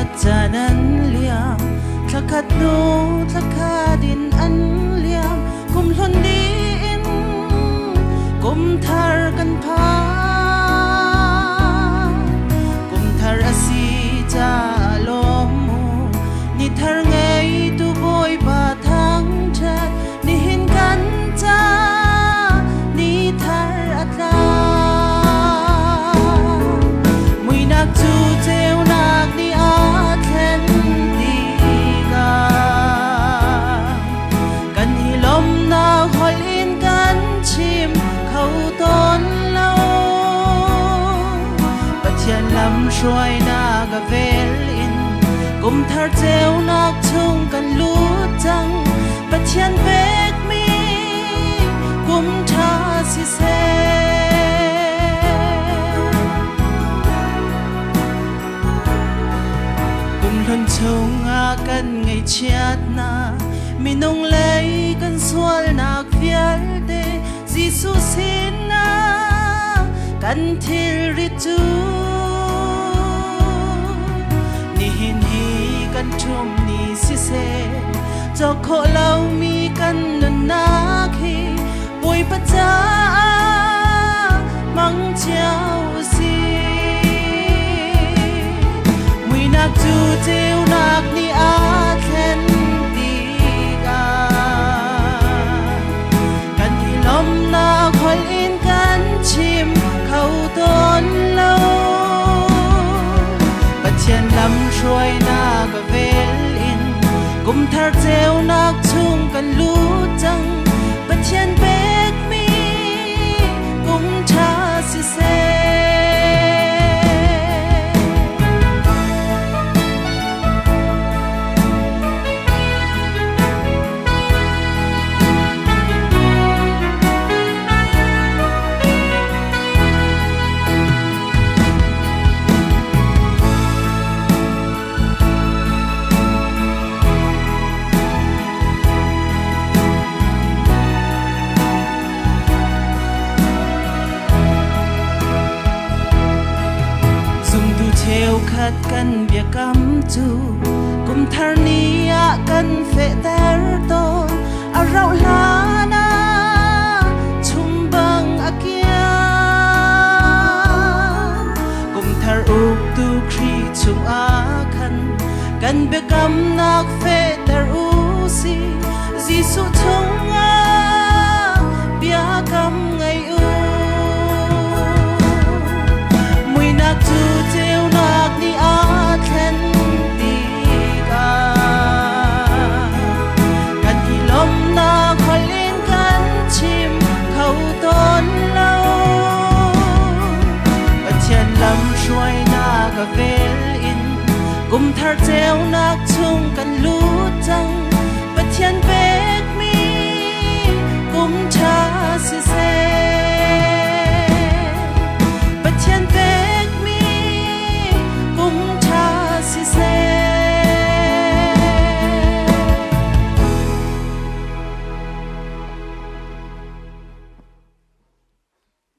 Nikhat caan an liam, thlakhat hnu thlakhat in an liam, kum hlun dih in kum thar kan phan. Kum thar a si caah lawm u, ni thar ngeitu Bawipa thangṭhat, nihin kan ca ni thar a tla. Muinak cu ceunak nih aa thlen tikah kan i lawmnak holh in kan chim kho tawn lo. Pathian lamhruainak a vel in kum thar ceunak chung kan lut cang. Pathian pekmi kum ṭha siseh. Kum hlun chungah kan ngaihchiatnak, minung lei kan sualnak vialte Jesuh sinah kan thilrit cu nihin hi kan ṭhum ni siseh, cawk khawh lomi kan nunnak hi Bawipa caah hmang cio usih. Muinak cu ceunak nih aa thlen tikah kan i lawmnak holh in kan chim kho tawn lo. Pathian lamhruainak a vel in kum thar ceunak chung kan lut cang. Pathian pekmi kum ṭha siseh. Zumtu cheukhat kan biakam cu kum thar ni ah kan fehter tawn. A rauh hlan ah chum bang a kian. Kum thar uktu Khrih chung ah khan kan biakamnak fehter u sih. Jesuh chungah biakam ngei u. Muinak cu ceunak nih aa thlen tikah kan i lawmhnak holh in kan chim kho tawn lo. Pathian lamhruainak a vel in kum thar ceunak